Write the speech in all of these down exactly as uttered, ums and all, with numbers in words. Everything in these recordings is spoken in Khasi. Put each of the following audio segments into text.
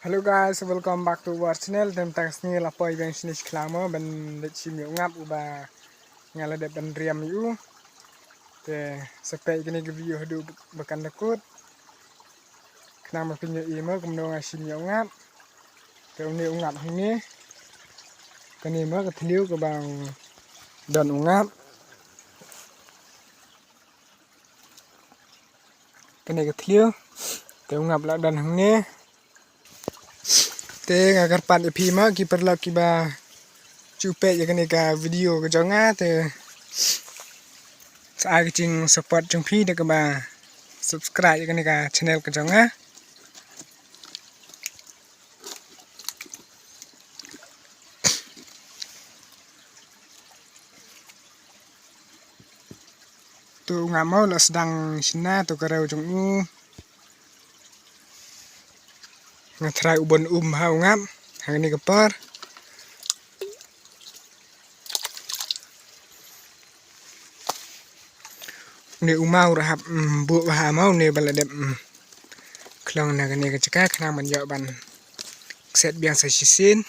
Hello guys, welcome back to our channel. Te mynta ka sngi la poi biang shane sha khlam mo ban leit shim ïa u ngap uba nga la dep ban riam ïa u. Te sa peit ïa kane ka video haduh ba kan da kut. Khnang ba phin ïohi mo kumno nga shim ïa u ngap. Te une u ngap hangne. Kane mo ka thliew kaba u don u ngap. Kane ka thliew. Te u ngap la don hangne. Te nga kyrpad ïa phi mo ki paralok kiba ju peit ïa kane ka video ka jong nga te sa ai ka jingsupport jong phi da kaba subscribe ïa kane ka channel ka jong nga. To u ngap mo la sdang shna to ka rew jong u. Nga tharai u bon um ha u ngap ha kane ka por. Une u maw ra hap, mm, buh bha mo une ba la dep, mm, khlong na kane ka jaka khnang ban ïoh ban kset biang sa shisien.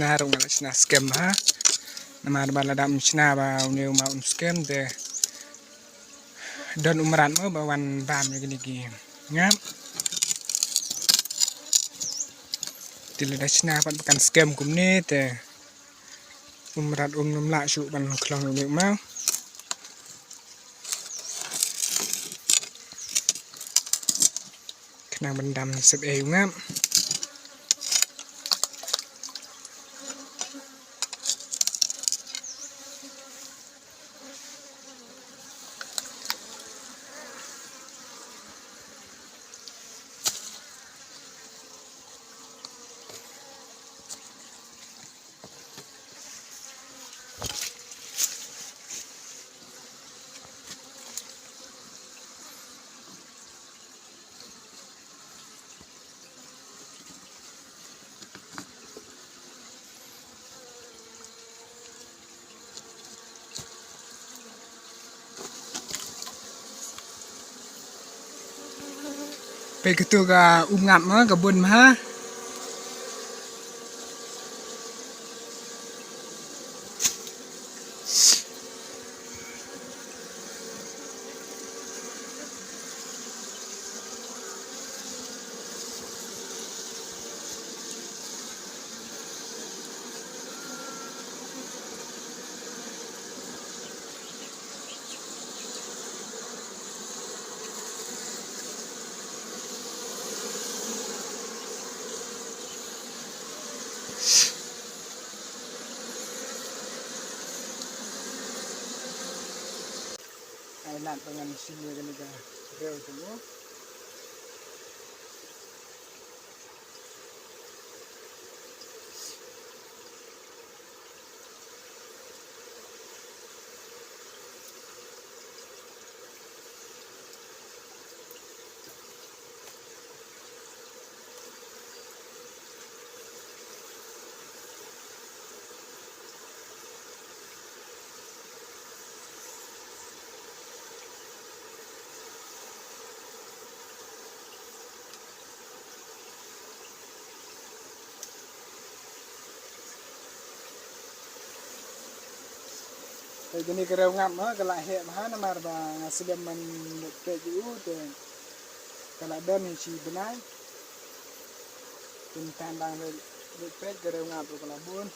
Na ruh nga la shna skhem ha. Namar ba la dang shna ba une u maw un skhem te don u mrad mo ba wan bam ïa kine ki ngap. Te lada shna pat ba kan skhem kumne te u mrad um nym lah shuh ban khlong ïa une u maw. Khnang ban dam sep ei u ngap. Peit katu ka um ngap ma ka bun ma ha. Ai nat ba ngan shim ïa kane ka briew tu mo. Te kane ka rew ngap ma ka la heh bha namar ba nga slem ban leit peit ïa u te ka la don hi shi bnai. Te mynta dang leit peit ka rew ngap ruh ka la bun.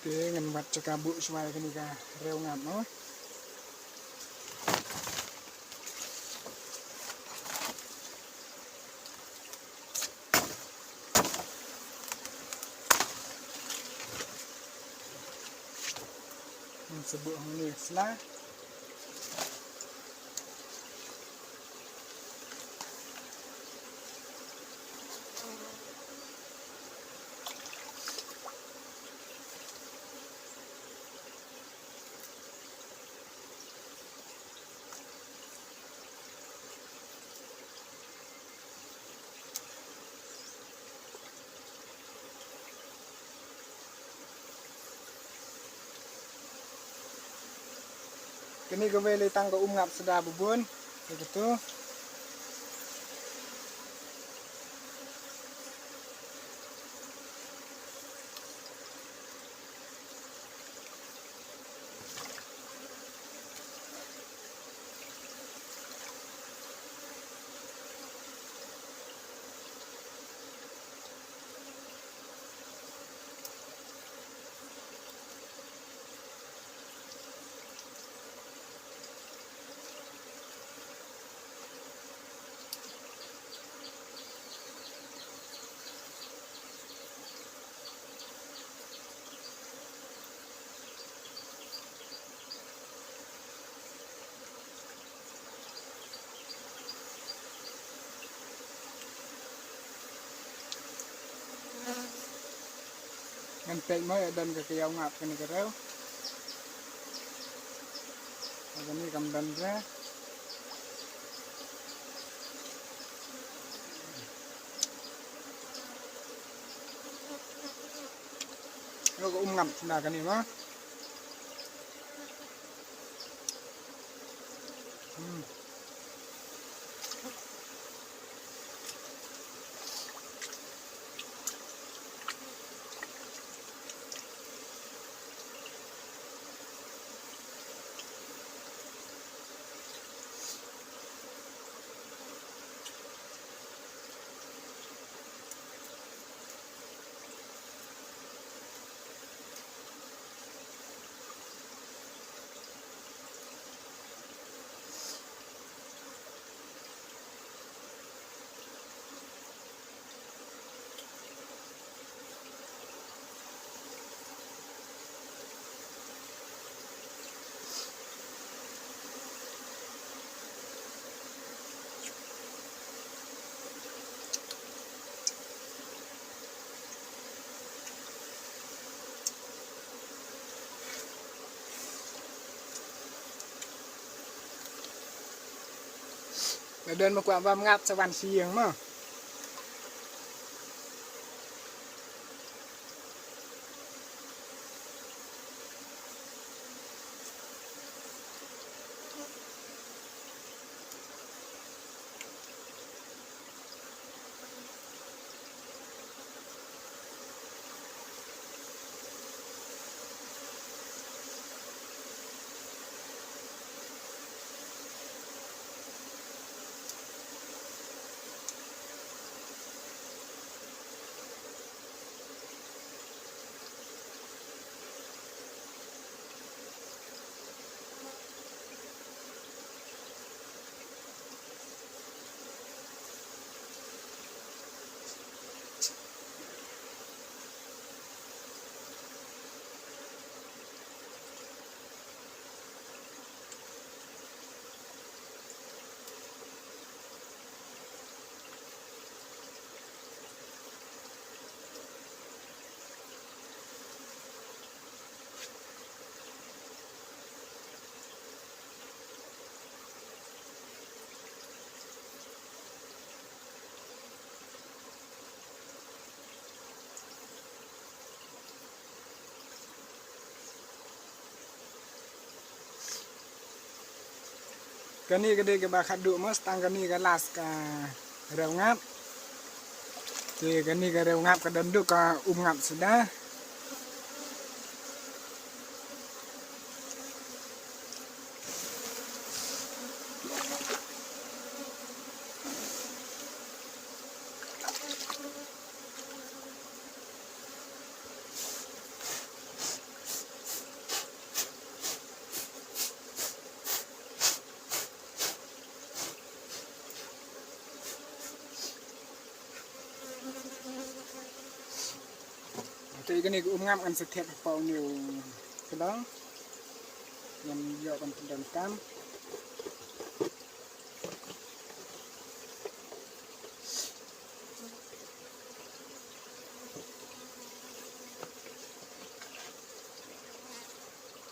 Te ngan wad jaka buh shuwa ïa kane ka rew ngap mo. Sa buh hangne sla. Kane kawei lei tang ka um ngap sda ba bun. Te katu. Ngan peit mo ïa don ka kyiaw ngap kane ka rew. Kane kam don re. Lo ka um ngap na kane mo. Hmm. Nga don ma kwah bam ngap sa wan sha ïing mo. Kane ka dei kaba khatduh mo, tang kane ka last ka rew ngap. Te kane ka rew ngap ka don duh ka um ngap suda. Te kane ka um ngap ngan sa thep hapoh une u khlong. Ngan ïoh ban pyndonkam.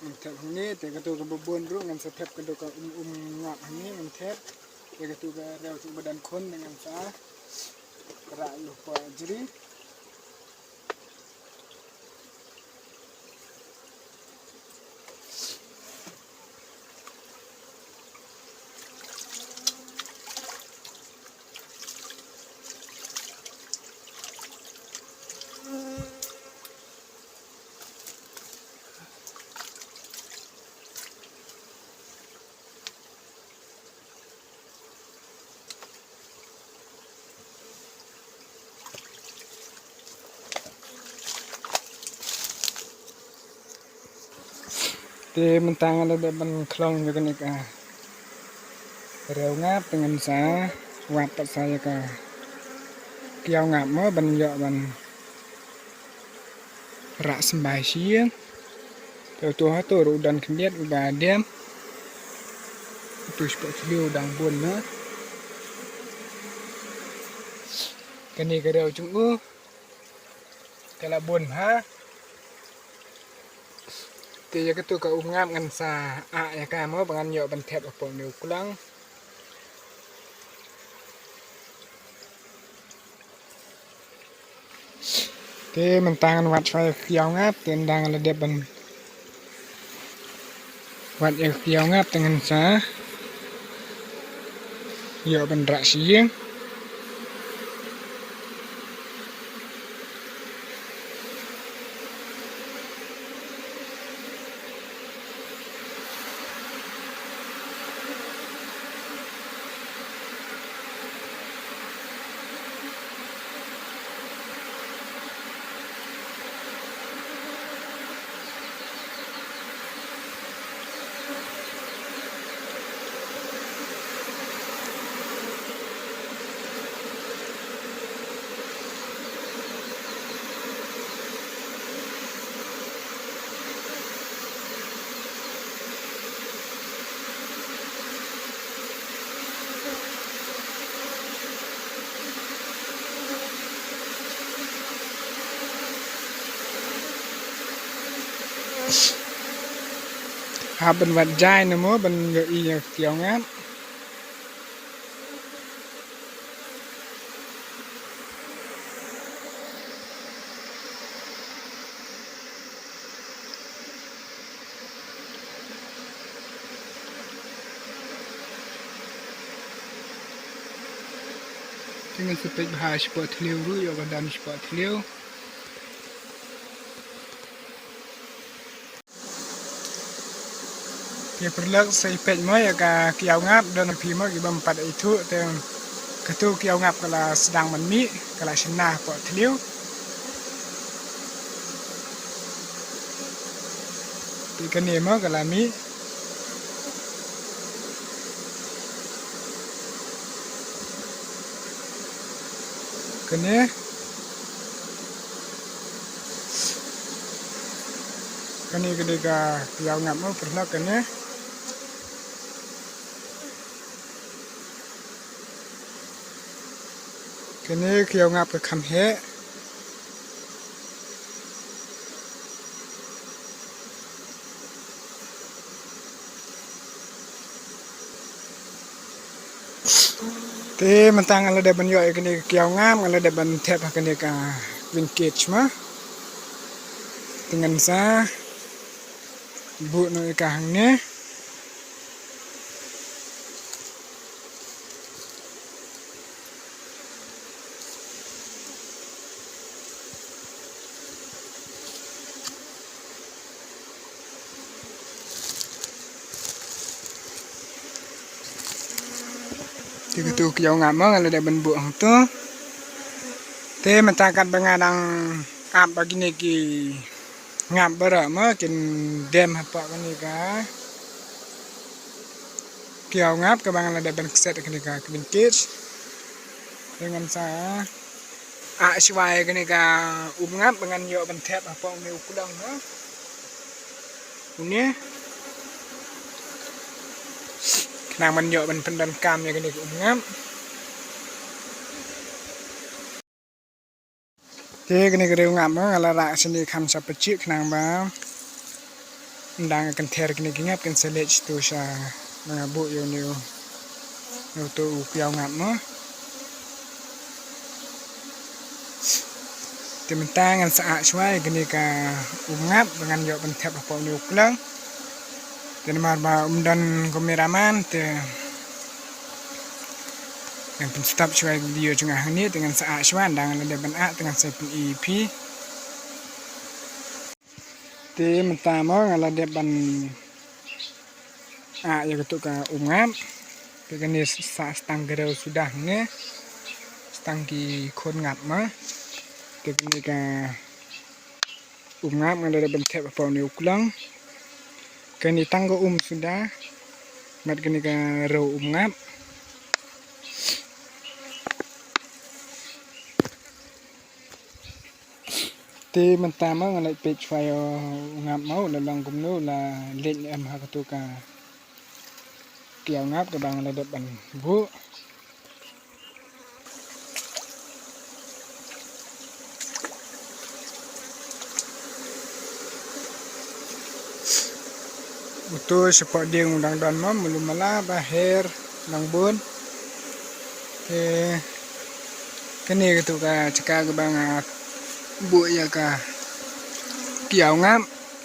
Ngan thep hangne, te katu kaba bun ruh ngan sa thep, katu ka um um ngap hangne ngan thep. Te katu ka riew tu ba don khun ngan sa rah ïa u poh jri. Te mynta nga la dep ban khlong ïa kane ka riew ngap, te ngan sa wad pat sa ïa ka kiaw ngap mo ban ïoh ban rah symbai sha ïing. Te uto hato ruh u don khyndiat uba dem. Uto shapoh thliew u dang bun na. Kane ka riew jong u ka la bun ha. Te ïa katu ka um ngap ngan sa ah ïa ka mo ba ngan ïoh ban thep hapoh une u klong. Te mynta ngan wad shuwa ïa ka kiaw ngap, te ynda nga la dep ban wad ïa ka kiaw ngap te ngan sa ïoh ban rah sha ïing. Hap ban wad jai na mo ban ïohi ïa ka kiaw ngap. Te ngan sa peit bha shapoh thliew ruh, ïoh ka don shapoh thliew. Te paralok sa ïa peit mo ïa ka kiaw ngap, don phi mo ki bym pat ithuh, te katu kiaw ngap ka la sdang ban mih, ka la shna hapoh thliew. Te kane mo ka la mih. Kane. Kane ka dei ka kiaw ngap mo paralok kane. Kane ka kiaw ngap ka kham heh. Te mynta nga la dep ban ïoh ïa kane ka kiaw ngap, nga la dep ban thep ha kane ka vintage ma. Te ngan sa buh noh ïa ka hangne. Te katu kiaw ngap mo nga la dep ban buh hangtu. Te mynta katba nga dang ap ba kine ki ngap baroh mo kin dem hapoh kane ka kiaw ngap kaba nga la dep ban kset kane ka kynthih. Te ngan sa ah shuwa ïa kane ka um ngap ba ngan ïoh ban thep hapoh une u klong mo. Une. Khnang ban ïoh ban pyndonkam ïa kane ka um ngap. Te kane ka riew ngap mo nga la rah shane kham sha pyrchit khnang ba ym dang kynther kine ki ngap kin sa leit sha tu sha ba nga buh ïa une u, ïa uto u kiaw ngap mo. Te mynta ngan sa ah shuwa ïa kane ka um ngap ba ngan ïoh ban thep hapoh une u klong. Te namar ba um don kameraman te ngan pynstop shuwa ïa ka video jong nga hangne te ngan sa ah shuwa, ynda nga la dep ban ah te ngan sa pyni ïa phi. Te mynta mo nga la dep ban ah ïa katu ka um ngap. Te kane sa stang ka riew suda hangne, stang ki khun ngap mo. Te kane ka um ngap nga la dep ban thep hapoh une u klong. Kane tang ka um suda, bad kane ka riew um ngap. Te mynta mo nga leit peit shuwa ïa u ngap mo u la long kumno, u la leit ne em ha katu ka kiaw ngap kaba nga la dep ban buh. Uto shapoh dieng u dang don mo, malu mala ba her dang bun. Te kane katu ka jaka kaba nga buh ïa ka kiaw ngap.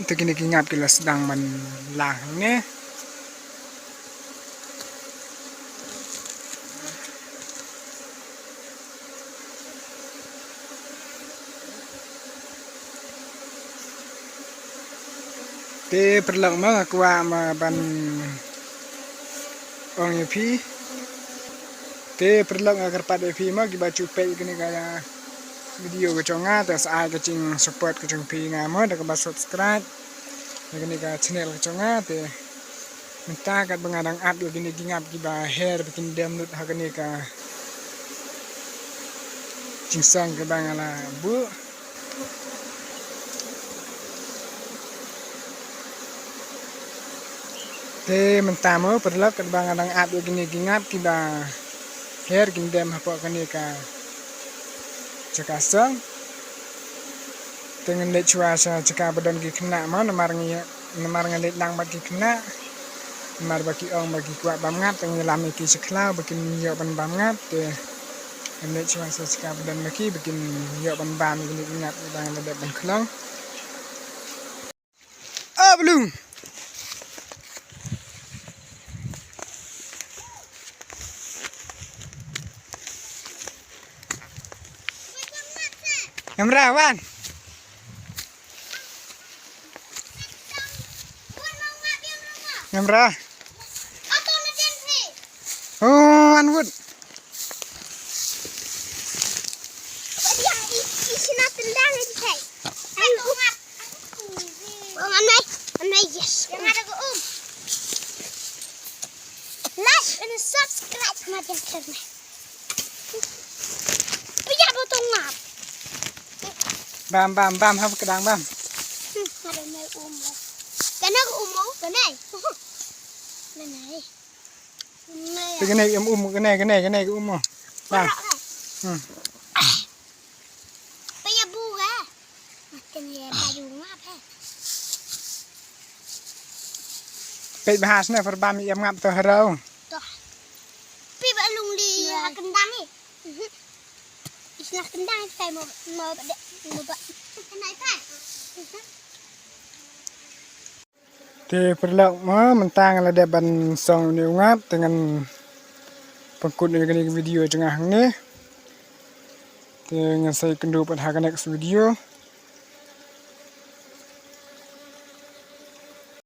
Te kine ki ngap ki la sdang ban lah hangne. Te paralok mo nga kwah mo ban ong ïa phi. Te paralok nga kyrpad ïa phi mo kiba ju peit kane ka video ka jong nga, te sa ai ka jingsupport ka jong phi ïa nga mo da kaba subscribe ïa kane ka channel ka jong nga. Te mynta katba nga dang ap ïa kine ki ngap kiba her ba kin dem lut ha kane ka jingsong kaba nga la buh. Te mynta mo paralok katba nga dang ap ïa kine ki ngap kiba her kin dem hapoh kane ka jaka song. Te ngan leit shuwa sha jaka ba don ki khynnah mo, namar ngi, namar nga leit lang bad ki khynnah. Namar ba ki ong ba ki kwah bam ngap, te ngan ïalam ïa ki sha khlaw ba kin ïoh ban bam ngap. Te ngan leit shuwa sha jaka ba don ma ki ba kin ïoh ban bam ïa kine ki ngap ba nga la dep ban khlong. Ah, belum. Ngamra wan. Ngamra. Oh, wan wut. Like and subscribe my channel. Pia botong ngap. Bam, bam, bam, hap kedang, bam. Hmm, ada mai umur. Kena ke umur, kena. Kena. Kena, em umur, kena, kena, kena ke umur. Bam. Hmm. Pia bu ke. Makan ye baju ngap he. Peit bahas ne perbam ye ngap to hero. Toh. Pi ba lung li ha kendang ni. Isna kendang kai mo mo de mo ba. Kenai kai. Te paralok mo mynta nga la dep ban song une u ngap te ngan pynkut ïa kane ka video jong nga hangne. Te ngan sa ïakynduh pat ha ka next video.